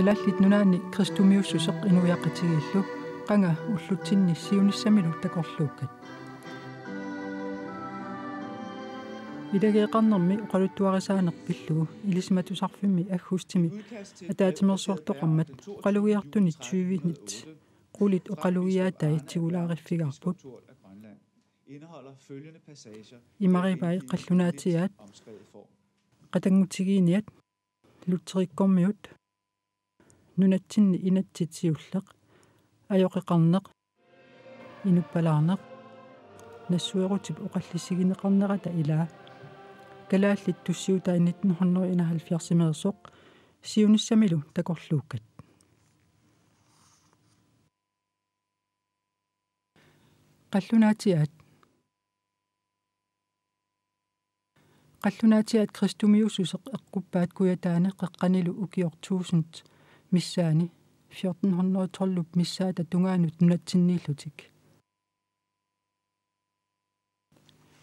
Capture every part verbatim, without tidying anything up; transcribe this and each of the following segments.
Kalaallit Nunaanni kristumiussuseq inuiaqatigiillu qanga ullutsinni siunissamilu takorluukkat. Ilageeqarnermi oqaluttuarisaaneq pillugu Ilisimatusarfimmi aggustimi ataatsimeersuartoqarmat oqalugiartunit tyvenit qulit oqalugiaatai tigulaariffigaarput. Imarivai qallunaatiaat, qatanngutigiinniat, Lutherikkormiut, nunatsinni inatsit siulleq, ajoqeqarneq, inuppalaarneq, nassuerutip oqallisigineqarnerata ilaa. Kalaallit tussiutai nitten hundrede enoghalvfjerdsimeersoq siunissamilu takorluukkat. Qallunaatiaat. Qallunaatiaat kristumiussuseq eqquppaat Kujataani qeqqanilu ukioq tusind missaani fjorten hundrede tolv missaata tungaanut nunatsinniillutik.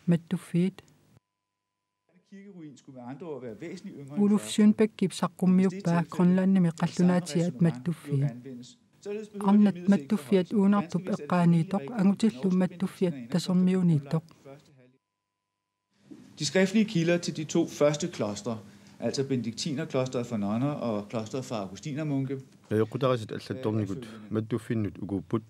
Mattuffiit. Uluf Schønbeckip saqqummiuppaa Grønlandimi qallunaatiaat mattuffiit. Arnat mattuffiat uunartup eqqaaniittoq angutillu mattuffiat tasermiuniittoq. De skriftlige kilder til de to første klostre, altså Benediktinerklostret for nonner og klostret for augustinermunke, Najoqqutarisat allattornikut mattuffinnut ukuupput.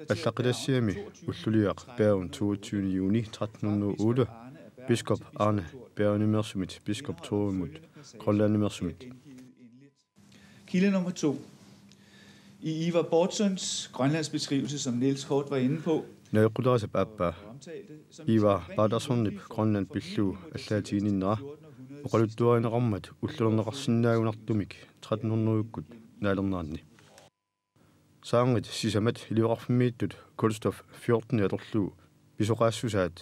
Allaqqitassiami ulluliaq Bergen toogtyvende juni tretten hundrede og otte biskop Arne Bergenimeersumit biskop Torumut Grønlandimeersumit. Kilde nummer to. I Ivar Bortsons Grønlands beskrivelse, som Niels kort var inde på, Najoqqutarisap aappaa Ivar Bartersonip Grønland pillugu allaatiginninnera oqaluttuarineqarmat ullulerneqarsinnaagunartumik tretten hundrede-ukkut naalerneranni. Saarngit sisamat ilioqarfimmiittut kulstof fjorten atorlugu pisoqaassusaat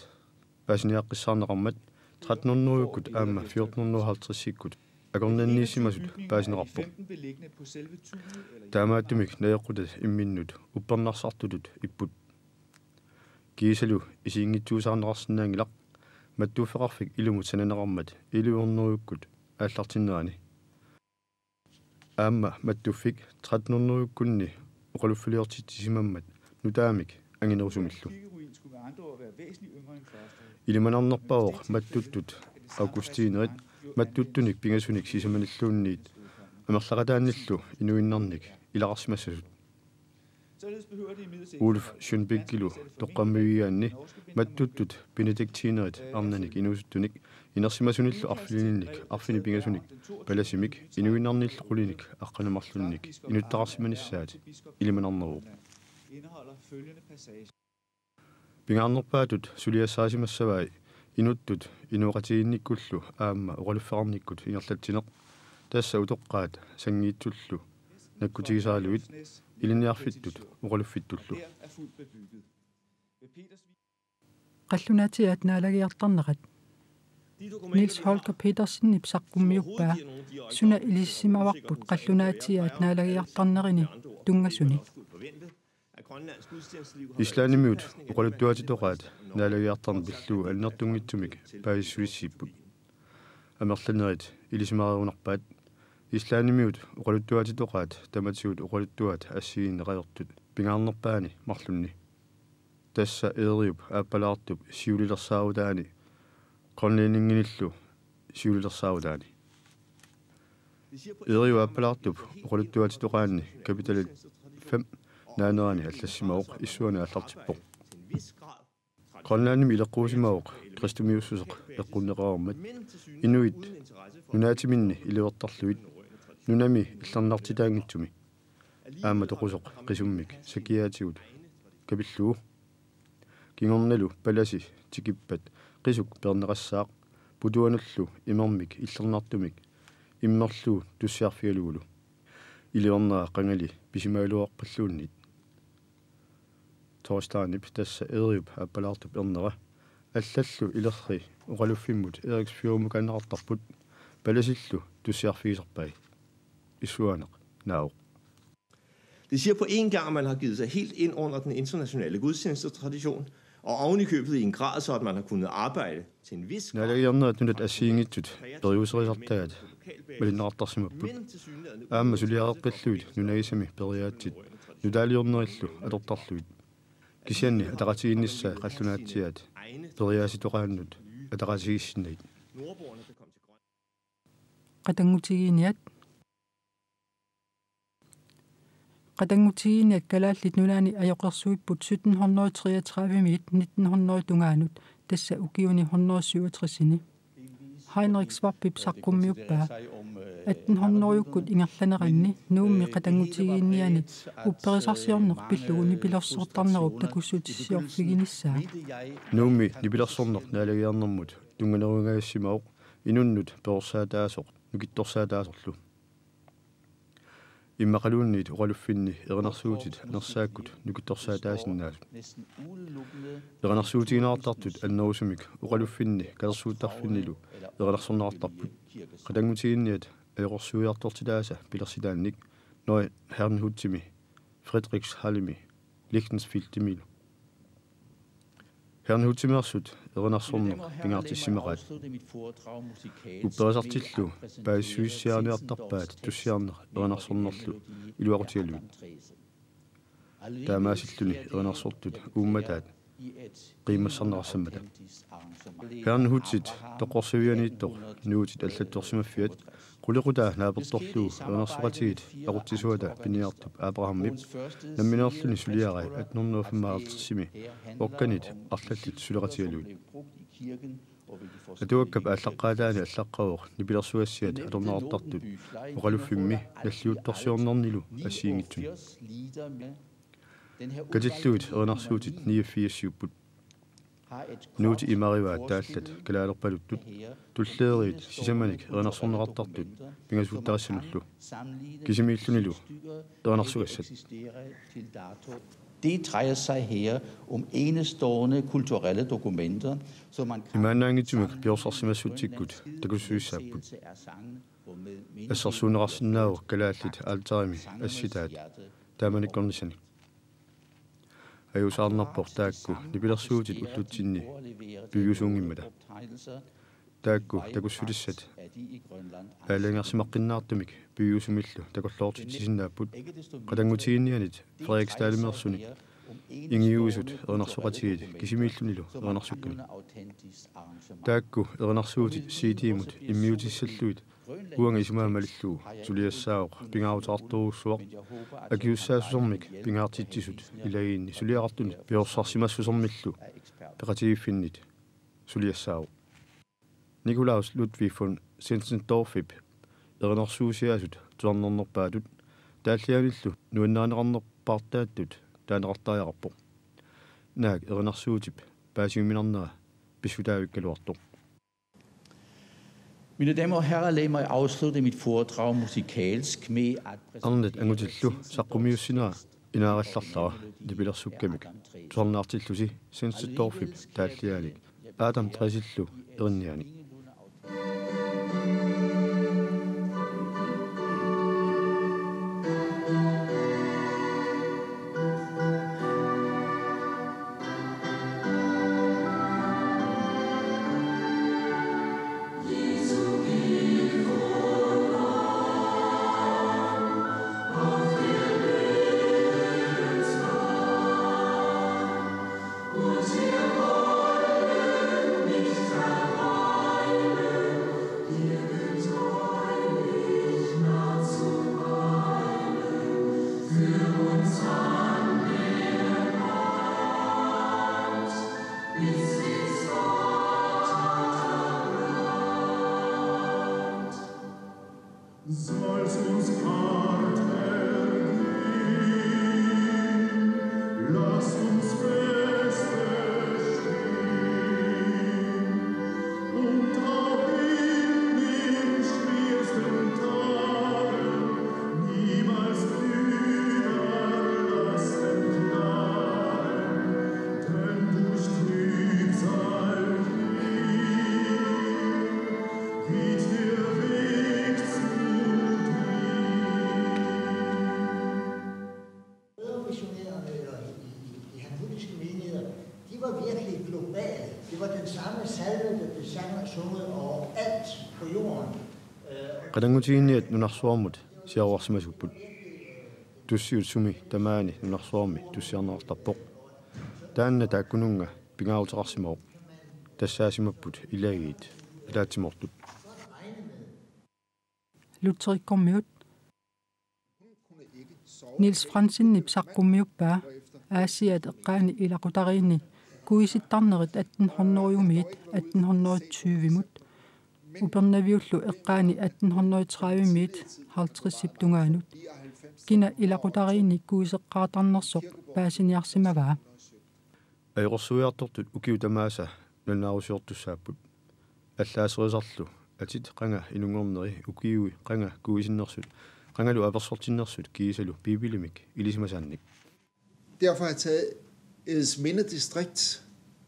paasiniaqqissaarneqarmat tretten hundrede-ukkut aamma fjorten hundrede og halvtreds-ikkut akornanniissimasut paasineqarpoq. Taamaattumik najoqqutat imminnut uppernarsartutut ipput. Kiisalu isiginngitsuusaarneqarsinnaanngilaq mattuffeqarfik ilumut sananeqarmat elleve hundrede-ukkut aallartinnerani. Aamma mattuffik tretten hundrede-ukkunni oqaluffiliortitsisimammat nutaamik anginerusumillu. Ilimanarnerpaavoq mattuttut augustinerit mattuttunik pingasunik sisamanilluunniit amerlaqataannillu inuinnarnik ilaqarsimassasut. Ulf Schønbeckilu toqqammavigigaanni mattuttut benediktinerit arnanik inuusuttunik inersimasunillu arfinilinnik arfineq-pingasunik palasimik inuinnarnillu qulinik aqqaneq-marlunnik inuttaqarsimanissaat ilimanarneruvoq. Pingaarnerpaatut suliassaasimassavai inuttut inooqatigiinnikkullu aamma oqaluffeqarnikkut ingerlatsineq, tassa utoqqaat sanngiitsullu nakkutigisaralugit ilinniarfittut oqaluffittullu. Qallunaatiaat naalagiartarnerat. Niels Holger Petersenip saqqummiuppaa suna ilisimavarput qallunaatiaat naalagiartarnerini tunngasuni. Islandimiut oqaluttuatitoqaat naalagiartarneq pillugu annertunngitsumik paasissulissiipput. Amerlanerit ilisimareerunarpaat. Islandimiut oqaluttuatitoqaat tamatigut oqaluttuat assigiinneqalertut pingaarnerpaani marlunni. Tassa Eeriup Aappalaartup siulilersaarutaani Grønlændingenillu siulilersaarutaani. Eeriup Aappalaartup oqaluttuatitoqaanni kapitalit fem naanerani allassimavoq issuani aallartippoq. Grønlandimi ileqquusimavoq kristumiussuseq eqqunneqareermat inuit nunaatiminni iliortarlugit nunami illernartitaanngitsumi. Aamma toqusoq qisummik sakiaatigut kapillugu. Kingornalu palasi tikippat qisuk peerneqassaaq putuanullu imermik illernartumik immerlugu tussiarfigalugulu. Iliornera qangali pisimagaluarpalluunniit. Torsteinip tassa Eeriup Aappalaartup ernera allallu ilerri oqaluffimmut Eriksfjordmukaanneqartarput palasillu tussiarfigisarpai. Issuaaneq naavoq. Det siger på en gang, at man har givet sig helt ind under den internationale gudstjenestetradition, Og oven i købet i en grad, så at man har kunnet arbejde til en vis grad. Naalagiarnerat nunat assigiinngitsut periuserisartagaat malinneqartarsimapput. Aamma suliareqqillugit nunagisami periaatsit nutaaliornerillu atortarlugit. Kisianni ataqatigiinnissaa qallunaatsiaat periaasitoqaannut ataqatigiissinnagit. Qatanngutigiinniat. Qatanngutigiinniat Kalaallit Nunaanni ajoqersuipput sytten hundrede treogtredive-miit nitten hundrede tungaanut, tassa ukiuni hundrede syvogtres-ini. Heinrich Schwabip saqqummiuppaa atten hundrede-ukkut ingerlaneranni Nuummi qatanngutigiinniani upperisarsiorneq pillugu nipilersortarnerup takussutissiorfiginissaa. Nuummi nipilersorneq naalagiarnermut tunnganerungajassimavoq inunnut perorsaataasoq nukittorsaataasorlu. Immaqaluunniit oqaluffinni erinarsuutit anersaakkut nukittorsaataasinnaasut. Erinarsuutigineqartartut annerusumik oqaluffinni katersuuttarfinnilu erinarsorneqartarput. Qatanngutigiinniat ajoqersuiartortitaasa pilersitaannik Neues Herrnhutimi, Friedrichshalemi, Lichtenfeldimilu. Herrnhutimiittut erinarsorneq pingaartissimaqaat. Upperisartillu paasissuissiaaniartarpaat tussiarneq erinarsornerlu iluaqutigalugit. Taamaasilluni erinarsortut uummataat qiimmassarneqassammata. Herrnhutit toqqorsivianiittoq nuutit allattorsimaffiat qulequtaa naapertorlugu erinarsoqatigiit aqutsisuata piniartup Abrahamip nammineerluni suliarai atten hundrede femoghalvtreds-imi okkanit arlallit suleqatigalugit. Atuakkap aallaqqaataani allaqqavoq nipilersugassiat atorneqartartut oqaluffimmi nalliuttorsiornernilu assigiinngitsuni. Katillugit erinarsuutit niogfirsiupput. Nuutit imarivaat taallat kalaalerpaluttut, tulleeriit sisamanik erinarsorneqartartut pingasuuttarissanullu. Kisimiillunilu erinarsugassat. Det drejer sig her om enestående kulturelle dokumenter, som man kan Imaannaanngitsumik piorsarsimassutsikkut takussuissaapput. Assersuunneqarsinnaavoq kalaallit alterimi assitaat taamanikkornissanik. Ajuusaarnarpoq taakku nipilersuutit ullutsinni piviusuunngimmata. Taakku takussutissat aalajangersimaqqinnaartumik piviusumillu takorloortitsisinnaapput qatanngutigiinnianit Frederiksdalimeersuni ingiuisut erinarsoqatigiit kisimiillunilu erinarsukkanik. Taakku erinarsuutit C D-mut immiutissallugit uanga isumaa malillugu suliassaavoq pingaaruteqartorujussuaq akisussaassusermik pingaartitsisut ilagiinni suliaqartunut piorsarsimassusermillu peqatigiiffinnit suliassaavoq. Nicolaus Ludwig von Zinzendorfip erinarsuusiaasut tusarnernerpaatut taallianillu nuannarineqarnerpaartaattut taaneqartariaqarpoq. Naak erinarsuutip paasiuminarnera pissutaavikkaluartoq. Mine Damen og Herrer, lad mig afslutte mit foredrag musikalsk med at præsentere Arnat angutillu saqqummiussinera inaarallarlara nipilersukkamik tusarnaartillusi Zinzendorfip taalliaanik Adam Dressellu erinniaanik. Soll's uns hart ergehen, lass uns fest bestehen und auch in den schwersten Tagen niemals über das Entladen, denn durch Trübsal gehen geht der Weg zu dir. Qatanngutigiinniat nunarsuarmut siaruarsimasuupput. Tussiut sumi tamaani nunarsuarmi tussiarneqartarpoq. Taanna taakkununnga pingaaruteqarsimavoq. Tassaasimapput ilagiit ataatsimoortut. Lutherikkormiut. Niels Fransenip saqqummiuppaa Aasiaat eqqaani ilaqutariinni kuisittarnerit atten hundrede-miit atten hundrede tyve-mut. Upernaviullu eqqaani atten hundrede tredive-miit halvtredsip tungaanut. Kina ilaqutariinni kuiseqqaartarnersoq paasiniarsimavaa? Ajoqersuiartortut ukiut tamaasa nalunaarusiortussaapput. Allaaserisarlu atit qanga inunngorneri ukiui qanga kuisinnersut, qangalu apersortinnersut kiisalu Biibilimik ilisimasaannik. Derfor har jeg taget Edesminde Distrikt,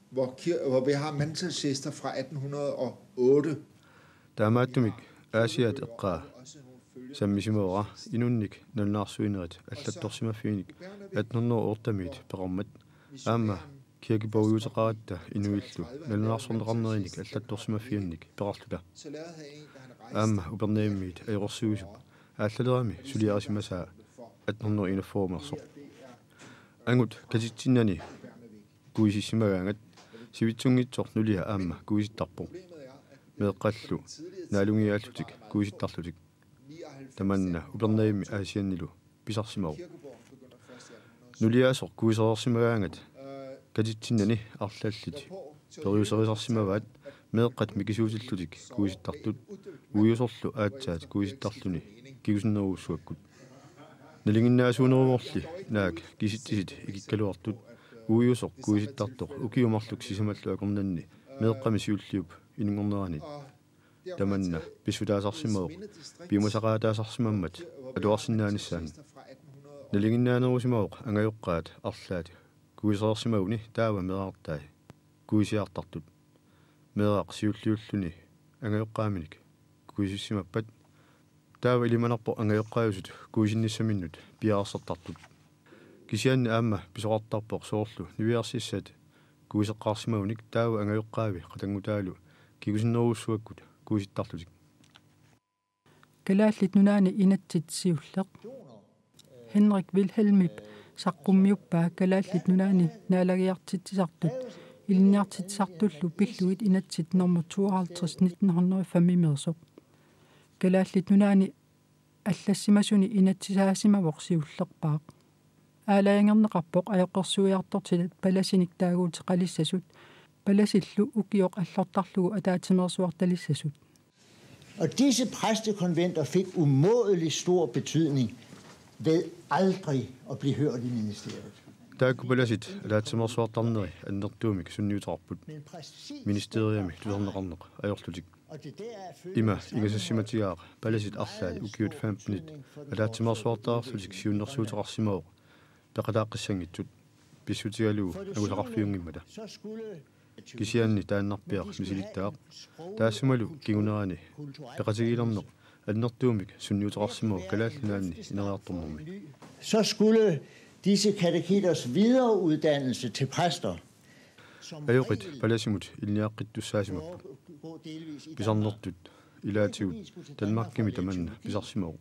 hvor, kir- hvor vi har mandtalslister fra atten hundrede og otte. Taamaattumik Aasiaat eqqaa sammisimavara inunnik nalunaarsuinerit allattorsimaffiinik atten hundrede otte-miit peqarmat. Aamma kirkebogiuteqaratta inuillu nalunaarsorneqarnerinik allattorsimaffiannik peqarluta. Aamma Upernavimmiit ajoqersuisup aallalerami suliarisimasaa atten hundrede enogfyrre-meersoq. Angut katitsinnani kuisissimagaangat sivitsunngitsoq nulia aamma kuisittarpoq. Meeqqallu naalungiaallutik kuisittarlutik. Tamanna Upernavimmi Aasiannilu pisarsimavoq. Nuliaasoq kuisereersimagaangat katitsinnani arlallit periuserisarsimavaat meeqqat mikisuutillutik kuisittartut, uiusorlu aatsaat kuisittarluni kingusinnerujussuakkut. Nalinginnaasuuneruvorli naak kisitsisit ikikkaluartut uiusoq kuisittartoq ukiut marluk sisamallu akornanni meeqqami siulliup inunngornerani. Tamanna pissutaasarsimavoq piumasaqaataasarsimammat atuarsinnaanissaanut. Nalinginnaanerusimavoq angajoqqaat arlaat kuisereersimaguni taava meerartai kuisiartartut. Meeraq siulliulluni angajoqqaaminik kuisissimappat taava ilimanarpoq angajoqqaajusut kuisinnissaminnut piareersartartut. Kisianni aamma pisoqartarpoq soorlu niviarsissat kuiseqqaarsimagunik taava angajoqqaavi qatanngutaalu kingusinnerujussuakkut kuisittarlutik. Kalaallit Nunaanni inatsit siulleq. Henrik Wilhelmip saqqummiuppaa Kalaallit Nunaanni naalagiartitsisartut ilinniartitsisartullu pillugit inatsit nummer tooghalvtreds nitten hundrede fem-imeersoq. Kalaallit Nunaanni allassimasuni inatsisaasimavoq siullerpaaq. Aalajangerneqarpoq ajoqersuiartortitat palasinik taaguuteqalissasut, palasillu ukioq allortarlugu ataatsimeersuartalissasut. Og disse præstekonventer fik umådelig stor betydning ved aldrig at blive hørt i ministeriet. Taakku palasit ataatsimeersuartarneri annertuumik sunniuteqarput. Men præcis ministeriami tusarneqarneq ajorlutik. Ima ingasassimatigaaq palasit arlaat ukiut femtenit ataatsimeersuartaarlutik siunnersuuteqarsimavoq peqataaqqissanngitsut pissutigalugu angusaqarfiunngimmata. Kisianni taannarpiaq misilittaaq. Taassumalu kingunerani peqatigiilerneq annertuumik sunniuteqarsimavoq Kalaallit Nunaanni ineriartornermi. Så skulle disse kateketers videreuddannelse til præster, som ajoqit palasimut ilinniaqqittussaasimapput. Pisarnertut ilaatigut Danmarkimi tamanna pisarsimavoq.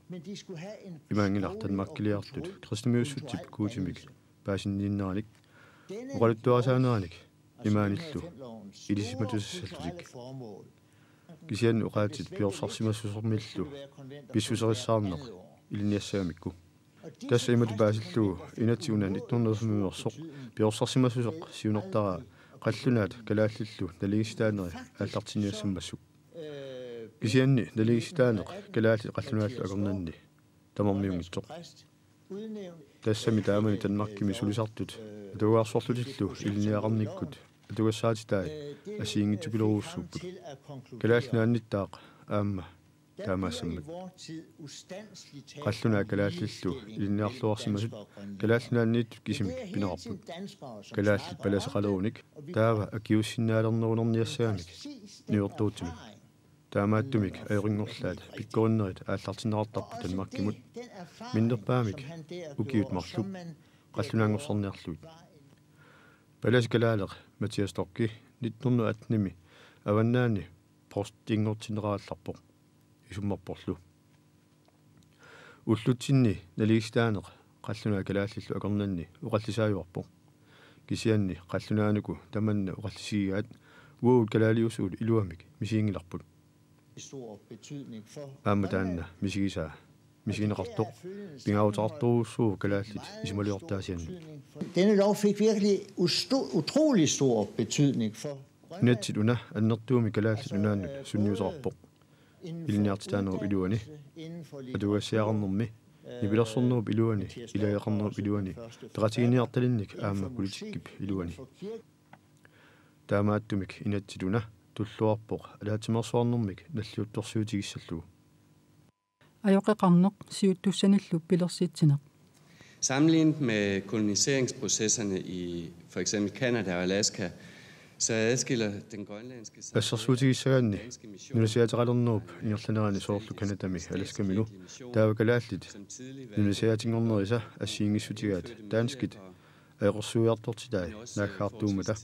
Imaanngilaq Danmarkiliartut kristumiussutsip Guutimik paasinniinneranik oqaluttuarisaaneranik imaanillu ilisimatussassallutik. Kisianni oqaatsit piorsarsimassusermillu pissuserissaarneq ilinniassagamikku. Tassa imatut paasillugu inatsit una nitten hundrede fem-imeersoq piorsarsimassuseq siunertaraa qallunaat kalaallillu naligiissitaaneri aallartinniassammassuk. Kisianni naligiissitaaneq kalaallit qallunaallu akornanni tamarmiunngitsoq. Tassami taamani Danmarkimi sulisartut atugaarsorlutillu ilinniagaqarnikkut atugassaatitai assigiinngitsupilerujussuupput. Kalaallit Nunaannittaaq aamma taamaassammat. Qallunaat kalaallillu ilinniarluarsimasut Kalaallit Nunaanniittut kisimik pineqarput. Kalaallit palaseqalerunik taava akiuussinnaalernerulerniassagamik niuertuutsimik. Taamaattumik ajorinngullaat pikkorinnerit aallartinneqartarput Danmarkimut. Minnerpaamik ukiut marluk qallunaanngorsarniarlugit. Palasikalaaleq Mathias Storch nitten hundrede atten-imi Avannaani Porstinngortinneqarallarpoq isummerporlu. Ullutsinni naligiissitaaneq qallunaat kalaallillu akornanni oqallisaajuarpoq. Kisianni qallunaanuku tamanna oqallisigigaat uagut kalaaliusugut iluamik misiginngilarput. Aamma taanna misigisaa misigineqartoq pingaaruteqartorujussuuvoq kalaallit isumaliortaasiannut. Denne lov fik virkelig usto- utrolig stor betydning for Inatsit una annertuumik Kalaallit Nunaannut sunniuteqarpoq. Ilinniartitaanerup iluani, atuagassiaqarnermi, nipilersornerup iluani, ilageqarnerup iluani, peqatigiinniartalinnik aamma politikkip iluani. Taamaattumik inatsit una tulluarpoq ataatsimeersuarnermik nalliuttorsiutigissallugu. Ajoqeqarneq siuttussanillu pilersitsineq. Sammenlignet med koloniseringsprocesserne i for eksempel Canada og Alaska, så adskiller den grønlandske Assersuutigissagaanni nunasiaateqalernerup ingerlanerani soorlu Canadami Alaskamilu taava kalaallit nunasiaatinngornerisa assigiinngissutigaat danskit ajoqersuiartortitai naaggaartuummata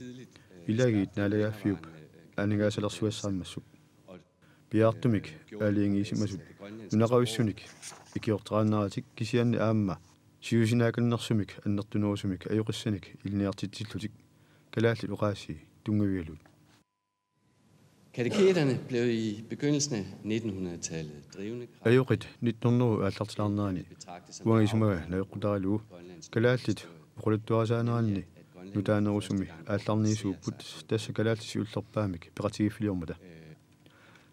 ilagiit naalagaaffiup aaningaasalersugassaammassuk. Piaartumik aalajangiisimasut nunaqavissunik ikiorteraannaratik kisianni aamma siusinaakannersumik annertunerusumik ajoqissanik ilinniartitsillutik kalaallit oqaasii tunngavigalugit. Kaliketerne blev i begyndelsen af nitten hundrede-tallet drivende kræfter. Ajoqit nitten hundrede aallartilaarnerani uanga isumaga najoqqutaralugu kalaallit oqaluttuarisaaneranni nutaanerusumi aallarniisuupput tassa kalaallit siullerpaamik peqatigiiffiliormata.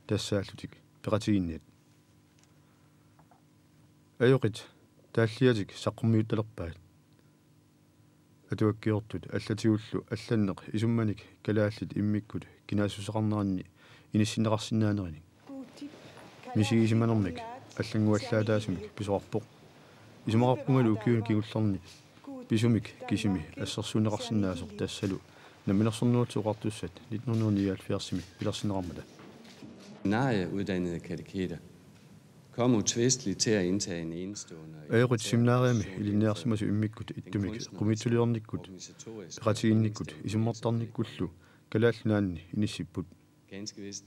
Tassaallutik peqatigiinniat. Ajoqit taalliatik saqqummiuttalerpaat. Atuakkiortut allatigullu allanneq isummanik kalaallit immikkut kinaassuseqarneranni inissinneqarsinnaanerinik. Misigisimanermik allannguallaataasumik pisoqarpoq. Isumaqarpungalu ukiuni kingullerni pisumik kisimi assersuunneqarsinnaasoq tassalu Namminersornerullutik Oqartussat nitten hundrede nioghalvfjerdsimi pilersinneqarmata. Seminarieuddannede kateketer kom utvisteligt til at indtage en enestående og Ajoqit seminariami ilinniarsimasut immikkut ittumik qumitsuliornikkut, peqatigiinnikkut, isummertarnikkullu Kalaallit Nunaanni inissipput. Ganske vist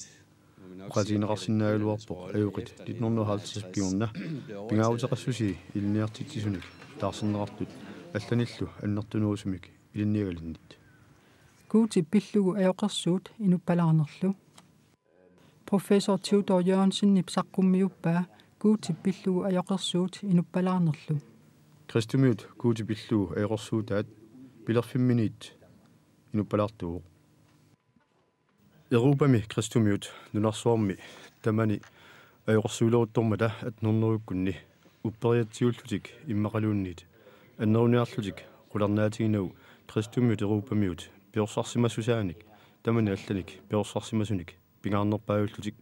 må vi nok sige, at Oqaatigineqarsinnaagaluarpoq ajoqit nitten hundrede og halvtreds kingorna pingaaruteqassusii ilinniartitsisunik taarserneqartut allanillu annertunerusumik ilinniagalinnit. Guutip pillugu ajoqersuut inuppalaarnerlu. Professor Theodor Jørgensenip saqqummiuppaa Guutip pillugu ajoqersuut inuppalaarnerlu. Kristumiut Guutip pillugu ajoqersuutaat pilerfimminiit inuppalaartuuvoq. Europami kristumiut nunarsuarmi tamani ajoqersuileruttormata atten hundredekkunni upperiatsiullutik immaqaluunniit anneruniarlutik qularnaatiginagu kristumiut europamiut perorsarsimassusaanik tamani allanik perorsarsimasunik pingaarnerpaajullutik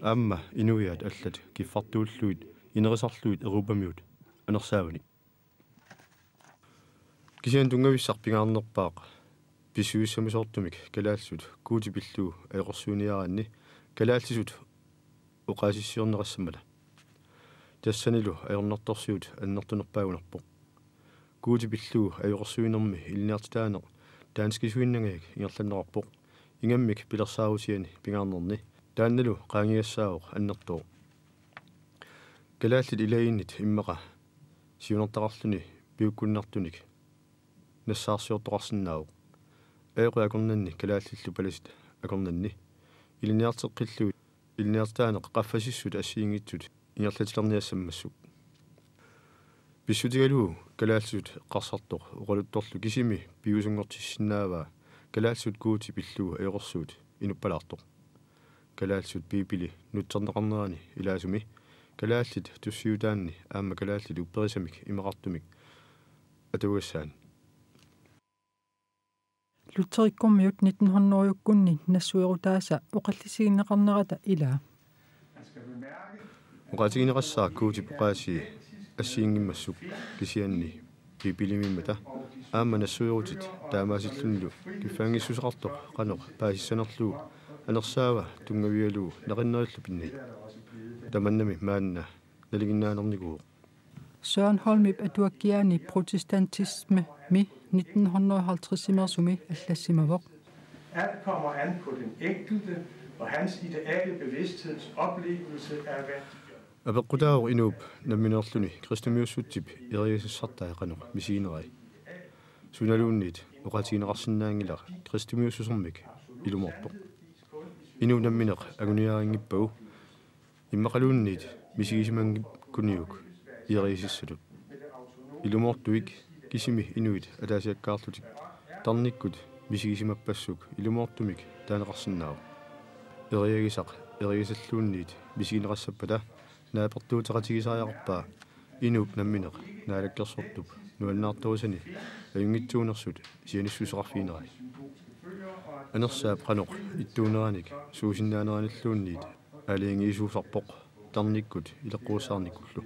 aamma inuiaat allat kiffartuullugit inerisarlugit europamiut anersaavanik. Kisianni tunngavissaq pingaarnerpaaq pissusissamisoortumik kalaallisut Guutip pillugu ajoqersuiniaraanni kalaallisut oqaasissiorneqassammata. Tassanilu ajornartorsiut annertunerpaagunarpoq. Guutip pillugu ajoqersuinermi ilinniartitaaneq danskisuinnangajak ingerlanneqarpoq. Ingammik pilersaarusiani pingaarnerni taannalu qaangigassaavoq annertooq. Kalaallit ilagiinnit immaqa siunertaqarluni piukkunnartunik nassaarsiortoqarsinnaavoq. Ajoqit akornanni kalaallillu palasit akornanni ilinniarteqqillugit ilinniartitaaneq qaffasissut assigiinngitsut ingerlatilerniassammassuk. Pissutigalugu kalaallisut eqqarsartoq oqaluttorlu kisimi piviusunngortissinnaavaa kalaallisut Guutip pillugu ajoqersuut inuppalaartoq. Kalaallisut Biibili nutserneqarnerani ilaasumi kalaallit tussiutaanni aamma kalaallit upperisamik imaqartumik atuagassaanni. Lutherikkormiut nitten hundredekkunni nassuerutaasa oqallisigineqarnerata ilaa. Oqaatigineqassaaq Guutip oqaasii assigiinngimmassuk kisianni Biibilimiimmata aamma nassuerutit taamaasillunilu kiffaanngissuseqartoq qanoq paasissanerlugu anersaava tunngavigalugu naqinnerillu pinnai. Tamannami maanna nalinginnaanernikuuvoq. Søren Holmip atuakkiaani protestantismemi nitten hundrede og halvtredsimeersumi allassimavoq. Alt kommer an på den enkelte, Og hans ideale bevidsthedsoplevelse er værdier. Apeqqutaavoq inuup nammineerluni kristumiussutsip eriasassartai qanoq misiginerai. Sunaluunniit oqaatigineqarsinnaanngilaq kristumiussusermik ilumoortoq. Inuup nammineq anguniarinngippagu immaqaluunniit misigisimanngikkunniuk eriasassatut. Ilumoortuik kisimi inuit ataasiakkaarlutik tarnikkut misigisimappassuk ilumoortumik taaneqarsinnaavoq. Eriagisaq eriasalluunniit misigineqassappata naapertuuteqatigisariaqarpaa inuup nammineq naalakkersortup nuannaartorisani ajunngitsuunersut sianissuseqarfiginerai. Anersaap qanoq ittuuneranik suusinnaaneranilluunniit aalajangiisuusarpoq tarnikkut ileqquussaarnikullu.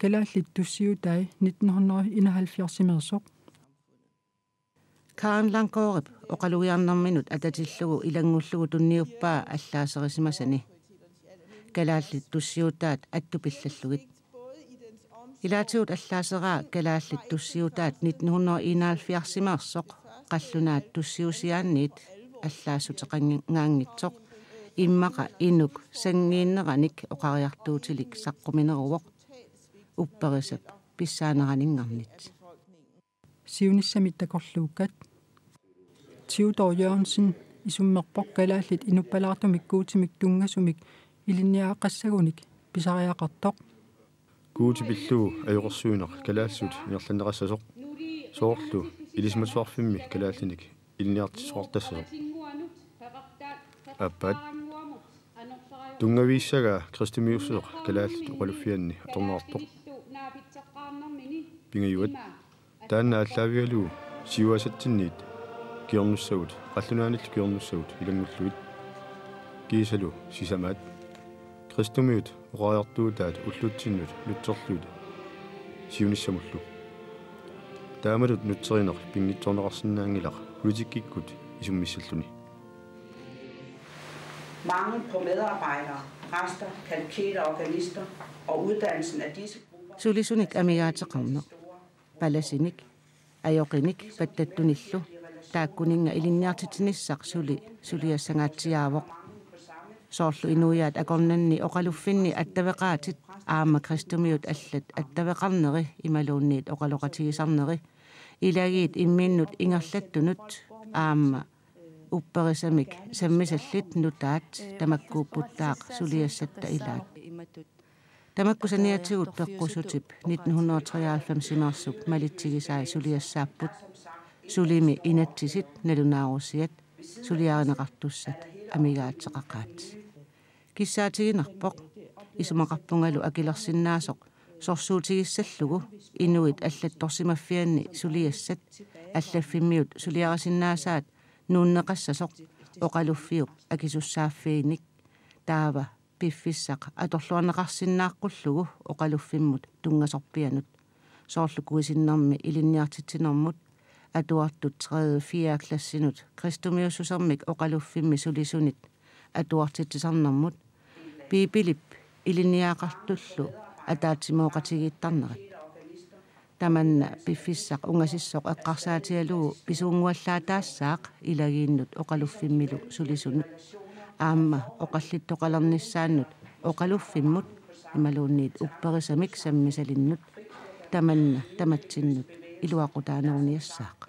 Kalaallit tussiutai nitten hundrede enoghalvfjerds-imeersoq. Karen Langgaardip oqalugiarnerminut atatillugu ilanngullugu tunniuppaa allaaserisimasani. Kalaallit tussiutaat attupillallugit. Ilaatigut allaaseraa kalaallit tussiutaat nitten hundrede enoghalvfjerds-imeersoq qallunaat tussiusiaanniit allaassuteqangaanngitsoq immaqa inuk sanngiinneranik oqariartuutilik saqqumineruvoq upperisap pissaaneraninngarnit. Siunissami takorluukkat. Theodor Jørgensen isummerpoq kalaallit inuppalaartumik Guutimik tunngasumik ilinniagaqassagunik pisariaqartoq. Guuti pillugu ajoqersuineq kalaallisut ingerlanneqassasoq. Soorlu ilisimatusarfimmi kalaallinik ilinniartitsisoqartassasoq. Aappaat. Tunngavigissagaa kristumiussuseq kalaallit oqaluffianni atorneqartoq. Pingajuat. Taanna aallaavigalugu siuaasatsinniit kingornussagut, qallunaanillu kingornussagut ilanngullugit. Kiisalu sisamaat. Kristumiut oqariartuutaat ullutsinnut nutserlugit siunissamullu. Taamatut nutserineq pinngitsoorneqarsinnaanngilaq politikkikkut isummissalluni. Mangel på medarbejdere, præster, kateketer, organister og uddannelsen af disse grupper. Sulisunit amigaateqarneq. Palasinik, ajoqinik pattattunillu taakkuninnga ilinniartitsinissaq suli suliassangaatsiaavoq. Soorlu inuiaat akornanni oqaluffinni attaveqaatit aamma kristumiut allat attaveqarneri imaluunniit oqaloqatigisarneri ilagiit imminnut ingerlattunut aamma upperisamik sammisallit nutaat tamakkuupputtaaq suliassatta ilaat. Tamakku saniatigut peqqussutip nitten hundrede treoghalvfems-imeersup malitsigisai suliassaapput. Sulimi inatsisit nalunaarusiat suliarineqartussat amigaateqaqaat. Kissaatiginarpoq isumaqarpungalu akilersinnaasoq sorsuutigissallugu inuit allattorsimaffianni suliassat allaffimmiut suliarisinnaasaat nuunneqassasoq oqaluffiup akisussaaffiinik taava piffissaq atorluarneqarsinnaaqqullugu oqaluffimmut tunngasorpianut soorlu kuisinnermi ilinniartitsinermut atuartut tredje fjerde klassinut kristumiussusermik oqaluffimmi sulisunit atuartitsisarnermut Biibilip ilinniagaqartullu ataatsimooqatigiittarnerat. Tamanna piffissaq ungasissoq eqqarsaatigalugu pisuunnguallaataassaaq ilagiinnut oqaluffimmilu sulisunut aamma oqallittoqalernissaannut oqaluffimmut imaluunniit upperisamik sammisalinnut tamanna tamatsinnut iluaqutaaneruniassaaq.